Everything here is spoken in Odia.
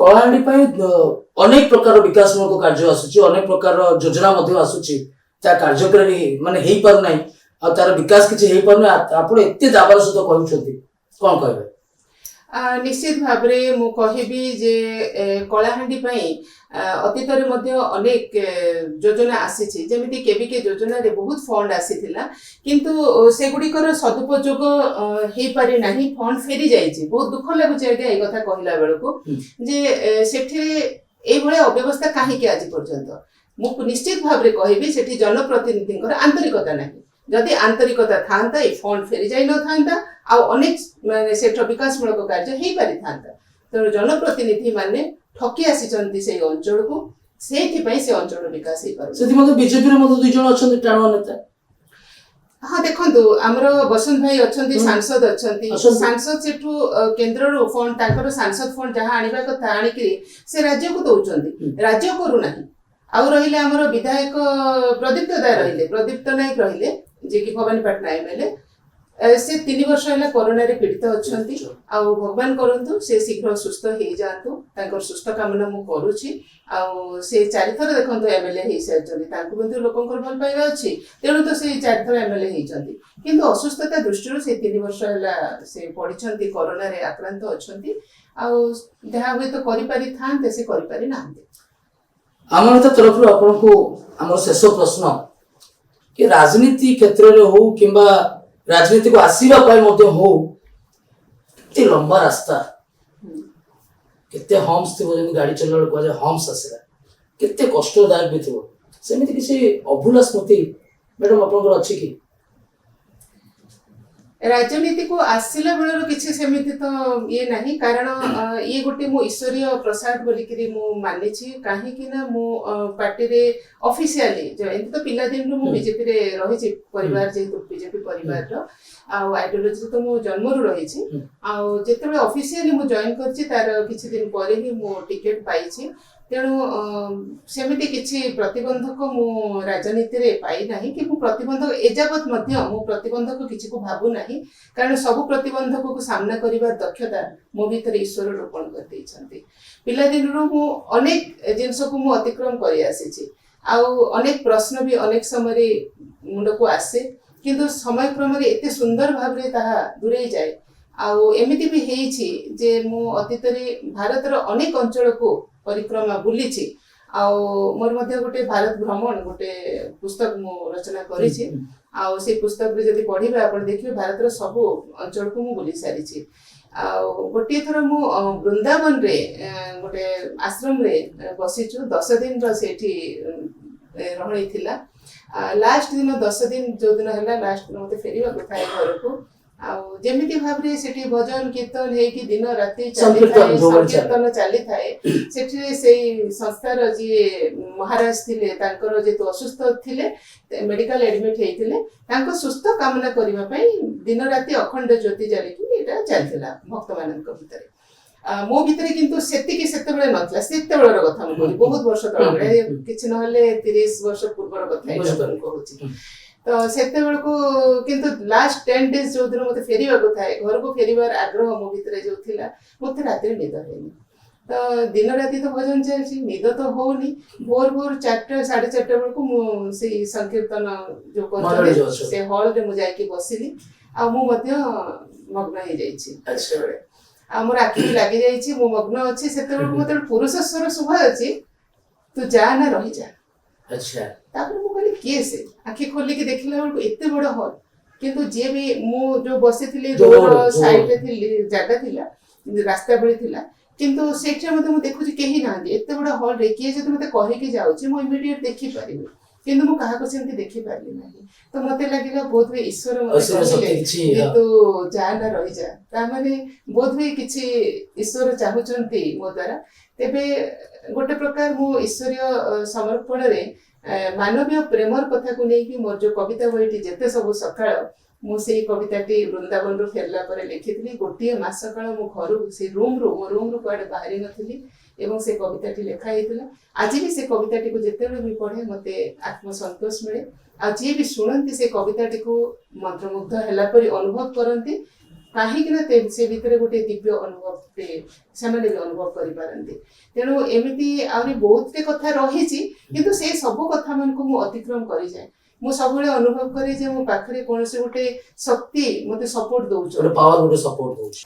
କଳାହାଣ୍ଡି ପାଇଁ ଅନେକ ପ୍ରକାର ବିକାଶମୂଳକ କାର୍ଯ୍ୟ ଆସୁଛି, ଅନେକ ପ୍ରକାର ଯୋଜନା ମଧ୍ୟ ଆସୁଛି, ତା କାର୍ଯ୍ୟକାରୀ ମାନେ ହେଇପାରୁନାହିଁ ଆଉ ତାର ବିକାଶ କିଛି ହେଇପାରୁନାହିଁ। ଆପଣ ଏତେ ଦାବାର ସହିତ କହୁଛନ୍ତି, କଣ କହିବେ? ନିଶ୍ଚିତ ଭାବରେ ମୁଁ କହିବି ଯେ କଳାହାଣ୍ଡି ପାଇଁ ଅତୀତରେ ମଧ୍ୟ ଅନେକ ଯୋଜନା ଆସିଛି। ଯେମିତି କେବିକେ ଯୋଜନାରେ ବହୁତ ଫଣ୍ଡ ଆସିଥିଲା, କିନ୍ତୁ ସେଗୁଡ଼ିକର ସଦୁପଯୋଗ ହେଇପାରି ନାହିଁ, ଫଣ୍ଡ ଫେରି ଯାଇଛି। ବହୁତ ଦୁଃଖ ଲାଗୁଛି ଆଜ୍ଞା ଏଇ କଥା କହିଲା ବେଳକୁ ଯେ ସେଠିରେ ଏଇଭଳିଆ ଅବ୍ୟବସ୍ଥା କାହିଁକି ଆଜି ପର୍ଯ୍ୟନ୍ତ। ମୁଁ ନିଶ୍ଚିତ ଭାବରେ କହିବି, ସେଠି ଜନପ୍ରତିନିଧିଙ୍କର ଆନ୍ତରିକତା ନାହିଁ। ଯଦି ଆନ୍ତରିକତା ଥାନ୍ତା, ଏଇ ଫଣ୍ଡ ଫେରି ଯାଇ ନଥାନ୍ତା ଆଉ ଅନେକ ମାନେ ସେଠର ବିକାଶମୂଳକ କାର୍ଯ୍ୟ ହେଇପାରିଥାନ୍ତା। ତେଣୁ ଜନପ୍ରତିନିଧି ମାନେ ଠକି ଆସିଛନ୍ତି ସେଇ ଅଞ୍ଚଳକୁ, ସେଇଥିପାଇଁ ସେ ଅଞ୍ଚଳର ବିକାଶ ହେଇପାରୁନି। ସେଠି ମଧ୍ୟ ବିଜେପିରେ ମଧ୍ୟ 2 ଜଣ ଅଛନ୍ତି ଟାଣୁଆ ନେତା। ହଁ, ଦେଖନ୍ତୁ, ଆମର ବସନ୍ତ ଭାଇ ଅଛନ୍ତି, ସାଂସଦ ଅଛନ୍ତି। ଅଛନ୍ତି। ସାଂସଦ ସେଠୁ କେନ୍ଦ୍ରରୁ ଫଣ୍ଡ, ତାଙ୍କର ସାଂସଦ ଫଣ୍ଡ ଯାହା ଆଣିବା କଥା ଆଣିକିରି ସେ ରାଜ୍ୟକୁ ଦଉଛନ୍ତି। ରାଜ୍ୟ କରୁନାହିଁ। ଆଉ ରହିଲେ ଆମର ବିଧାୟକ ପ୍ରଦୀପ୍ତ ଦା ରହିଲେ, ପ୍ରଦୀପ୍ତ ନାୟକ ରହିଲେ, ଯିଏକି ଭବାନୀପାଟଣା ଏମଏଲଏ। ସେ 3 ବର୍ଷ ହେଲା କରୋନାରେ ପୀଡ଼ିତ ଅଛନ୍ତି। ଆଉ ଭଗବାନ କରନ୍ତୁ ସେ ଶୀଘ୍ର ସୁସ୍ଥ ହେଇଯାଆନ୍ତୁ, ତାଙ୍କର ସୁସ୍ଥ କାମନା ମୁଁ କରୁଛି। ଆଉ ସେ ଚାରିଥର ଦେଖନ୍ତୁ ଏମଏଲଏ ହେଇସାରିଛନ୍ତି, ତାଙ୍କୁ ମଧ୍ୟ ଲୋକଙ୍କର ଭଲ ପାଇବା ଅଛି, ତେଣୁ ତ ସେ ଚାରିଥର ଏମଏଲଏ ହେଇଛନ୍ତି। କିନ୍ତୁ ଅସୁସ୍ଥତା ଦୃଷ୍ଟିରୁ ସେ 3 ବର୍ଷ ହେଲା ସେ ପଡ଼ିଛନ୍ତି, କରୋନାରେ ଆକ୍ରାନ୍ତ ଅଛନ୍ତି। ଆଉ ଯାହା ହୁଏତ କରିପାରିଥାନ୍ତେ, ସେ କରିପାରି ନାହାନ୍ତି। ଆମ ନେତା ତରଫରୁ ଆପଣଙ୍କୁ ଆମର ଶେଷ ପ୍ରଶ୍ନ କି ରାଜନୀତି କ୍ଷେତ୍ରରେ ହଉ କିମ୍ବା ରାଜନୀତିକୁ ଆସିବା ପାଇଁ ମଧ୍ୟ ହଉ, କେତେ ଲମ୍ବା ରାସ୍ତା, କେତେ ହମ୍ସ ଥିବ, ଯେମିତି ଗାଡି ଚଲେଇଲା ବେଳେ କୁହାଯାଏ ହମ୍ସ ଆସିଲା, କେତେ କଷ୍ଟଦାୟକ ବି ଥିବ, ସେମିତି କିଛି ଅଭୁଲା ସ୍ମୃତି ମ୍ୟାଡାମ ଆପଣଙ୍କର ଅଛି କି? ରାଜନୀତିକୁ ଆସିଲା ବେଳର କିଛି ସେମିତି ତ ଇଏ ନାହିଁ, କାରଣ ଇଏ ଗୋଟେ ମୁଁ ଈଶ୍ୱରୀୟ ପ୍ରସାଦ ବୋଲିକିରି ମୁଁ ମାନିଛି। କାହିଁକି ନା ମୁଁ ପାର୍ଟିରେ ଅଫିସିଆଲି, ଏମିତି ତ ପିଲାଦିନରୁ ମୁଁ ବିଜେପିରେ ରହିଛି, ପରିବାର ଯେହେତୁ ବିଜେପି ପରିବାରର ଆଉ ଆଇଡିଓଲୋଜିରେ ତ ମୁଁ ଜନ୍ମରୁ ରହିଛି। ଆଉ ଯେତେବେଳେ ଅଫିସିଆଲି ମୁଁ ଜଏନ୍ କରିଛି, ତାର କିଛି ଦିନ ପରେ ହିଁ ମୁଁ ଟିକେଟ ପାଇଛି। ତେଣୁ ସେମିତି କିଛି ପ୍ରତିବନ୍ଧକ ମୁଁ ରାଜନୀତିରେ ପାଇନାହିଁ କି ମୁଁ ପ୍ରତିବନ୍ଧକ ଏଯାବତ୍ ମଧ୍ୟ ମୁଁ ପ୍ରତିବନ୍ଧକ କିଛିକୁ ଭାବୁନାହିଁ, କାରଣ ସବୁ ପ୍ରତିବନ୍ଧକକୁ ସାମ୍ନା କରିବାର ଦକ୍ଷତା ମୋ ଭିତରେ ଈଶ୍ୱର ରୋପଣ କରିଦେଇଛନ୍ତି। ପିଲାଦିନରୁ ମୁଁ ଅନେକ ଜିନିଷକୁ ମୁଁ ଅତିକ୍ରମ କରି ଆସିଛି ଆଉ ଅନେକ ପ୍ରଶ୍ନ ବି ଅନେକ ସମୟରେ ମୁଣ୍ଡକୁ ଆସେ, କିନ୍ତୁ ସମୟକ୍ରମରେ ଏତେ ସୁନ୍ଦର ଭାବରେ ତାହା ଦୂରେଇ ଯାଏ। ଆଉ ଏମିତି ବି ହେଇଛି ଯେ ମୁଁ ଅତୀତରେ ଭାରତର ଅନେକ ଅଞ୍ଚଳକୁ ପରିକ୍ରମା ବୁଲିଛି ଆଉ ମୋର ମଧ୍ୟ ଗୋଟେ ଭାରତ ଭ୍ରମଣ ଗୋଟେ ପୁସ୍ତକ ମୁଁ ରଚନା କରିଛି। ଆଉ ସେଇ ପୁସ୍ତକରେ ଯଦି ପଢିବେ ଆପଣ, ଦେଖିବେ ଭାରତର ସବୁ ଅଞ୍ଚଳକୁ ମୁଁ ବୁଲି ସାରିଛି। ଆଉ ଗୋଟିଏ ଥର ମୁଁ ବୃନ୍ଦାବନରେ ଗୋଟେ ଆଶ୍ରମରେ ବସିଛୁ, 10 ଦିନର ସେଇଠି ରହଣି ଥିଲା। ଲାଷ୍ଟ ଦିନ, 10 ଦିନ ଯୋଉ ଦିନ ହେଲା, ଲାଷ୍ଟ ଦିନ ମତେ ଫେରିବାକୁ ଥାଏ ଘରକୁ। ଆଉ ଯେମିତି ଭାବରେ ସେଠି ଭଜନ କୀର୍ତ୍ତନ ହେଇକି ଦିନ ରାତି ସଂକୀର୍ତ୍ତନ ଚାଲିଥାଏ, ଯୋଉଭଳି ଚାଲେ। ସଂକୀର୍ତ୍ତନ ଚାଲିଥାଏ, ସେଠିରେ ସେଇ ସଂସ୍ଥାର ଯିଏ ମହାରାଜ ଥିଲେ, ତାଙ୍କର ଯେହେତୁ ଅସୁସ୍ଥ ଥିଲେ, ମେଡିକାଲ ଆଡମିଟ ହେଇଥିଲେ, ତାଙ୍କ ସୁସ୍ଥ କାମନା କରିବା ପାଇଁ ଦିନ ରାତି ଅଖଣ୍ଡ ଜ୍ୟୋତି ଜାଳିକି ଏଇଟା ଚାଲିଥିଲା ଭକ୍ତମାନଙ୍କ ଭିତରେ। ମୋ ଭିତରେ କିନ୍ତୁ ସେତିକି ସେତେବେଳେ ନଥିଲା। ସେତେବେଳର କଥା ମୁଁ କହୁଛି, ବହୁତ ବର୍ଷ ତଳେ, କିଛି ନହେଲେ 30 ବର୍ଷ ପୂର୍ବର କଥା ଏଇଟା ବୁଝିପାରିଲି। ମୁଁ କହୁଛି। ତ ସେତେବେଳକୁ କିନ୍ତୁ ଲାଷ୍ଟ 10 ଡେଜ୍ ଯୋଉଦିନ ମତେ ଫେରିବାକୁ ଥାଏ ଘରକୁ, ଫେରିବାର ଆଗ୍ରହ ମୋ ଭିତରେ ଯୋଉ ଥିଲା, ମତେ ରାତିରେ ନିଦ ହେଇନି। ତ ଦିନ ରାତି ତ ଭଜନ ଚାଲିଛି, ନିଦ ତ ହଉନି। ଭୋର ଭୋର 4ଟା 4:30 ବେଳକୁ ମୁଁ ସେଇ ସଂକୀର୍ତ୍ତନ ଯୋଉ ମଣ୍ଡଳୀ କରୁଛନ୍ତି ଯୋଉ ଅଛନ୍ତି। ସେ ହଲରେ ମୁଁ ଯାଇକି ବସିଲି ଆଉ ମୁଁ ମଧ୍ୟ ମଗ୍ନ ହେଇଯାଇଛି ସେତେବେଳେ। ଆଉ ମୋର ଆଖି ବି ଲାଗିଯାଇଛି, ମୁଁ ମଗ୍ନ ଅଛି। ସେତେବେଳକୁ ମତେ ଗୋଟେ ପୁରୁଷ ସ୍ୱର ଶୁଭା ଅଛି, "ତୁ ଯା ନା, ରହିଯା।" ତାପରେ ମୁଁ କହିଲି, କିଏ ସେ? ଆଖି ଖୋଲିକି ଦେଖିଲା ବେଳକୁ ଏତେ ବଡ ହଲ୍, କିନ୍ତୁ ଯିଏ ବି ମୁଁ ଯୋଉ ବସିଥିଲି ଯୋଉ ରୋଡ ଯୋଉ ସାଇଡରେ ଥିଲି, ଜାଗା ଥିଲା, ରାସ୍ତା ଭଳି ଥିଲା, କିନ୍ତୁ ସେଇଥିରେ ମଧ୍ୟ ମୁଁ ଦେଖୁଛି କେହି ନାହାନ୍ତି। ଏତେ ବଡ ହଲରେ କିଏ ଯଦି ମତେ କହିକି ଯାଉଛି, ମୁଁ ଇମିଡିଏଟ ଦେଖିପାରିବି, କିନ୍ତୁ ମୁଁ କାହାକୁ ସେମିତି ଦେଖିପାରିଲି ନାହିଁ। ତ ମତେ ଲାଗିଲା ବୋଧ ହୁଏ ଈଶ୍ୱର ମତେ ଐଶ୍ୱରୀୟ ଶକ୍ତି କହିଲେ କିଛି ଯେ ତୁ ଯା ନା, ରହିଯା। ତା ମାନେ ବୋଧ ହୁଏ କିଛି ଈଶ୍ୱର ଚାହୁଁଛନ୍ତି ମୋ ଦ୍ୱାରା। ତେବେ ଗୋଟେ ପ୍ରକାର ମୁଁ ଈଶ୍ୱରୀୟ ସମର୍ପଣରେ ମାନବୀୟ ପ୍ରେମର କଥାକୁ ନେଇକି ମୋର ଯୋଉ କବିତା ବହିଟି ଯେତେ ସବୁ ସକାଳ, ମୁଁ ସେଇ କବିତାଟି ବୃନ୍ଦାବନରୁ ଫେରିଲା ପରେ ଲେଖିଥିଲି। ଗୋଟିଏ ମାସ କାଳ ମୁଁ ଘରୁ, ସେ ରୁମରୁ, ମୋ ରୁମରୁ କୁଆଡେ ବାହାରି ନଥିଲି ଏବଂ ସେ କବିତାଟି ଲେଖା ହେଇଥିଲା। ଆଜି ବି ସେ କବିତାଟିକୁ ଯେତେବେଳେ ବି ପଢେ, ମତେ ଆତ୍ମସନ୍ତୋଷ ମିଳେ। ଆଉ ଯିଏ ବି ଶୁଣନ୍ତି, ସେ କବିତାଟିକୁ ମନ୍ତ୍ରମୁଗ୍ଧ ହେଲା ପରି ଅନୁଭବ କରନ୍ତି। କାହିଁକି ନା ସେ ଭିତରେ ଗୋଟେ ଦିବ୍ୟ ଅନୁଭବଟେ ସେମାନେ ବି ଅନୁଭବ କରିପାରନ୍ତି। ତେଣୁ ଏମିତି ଆହୁରି ବହୁତଟେ କଥା ରହିଛି, କିନ୍ତୁ ସେ ସବୁ କଥା ମାନଙ୍କୁ ମୁଁ ଅତିକ୍ରମ କରିଯାଏ। ମୁଁ ସବୁବେଳେ ଅନୁଭବ କରେ ଯେ ମୋ ପାଖରେ କୌଣସି ଗୋଟେ ଶକ୍ତି ମତେ ସପୋର୍ଟ ଗୋଟେ ଦଉଛନ୍ତି। ପାୱାର, ଗୋଟେ ସପୋର୍ଟ ଦଉଛି।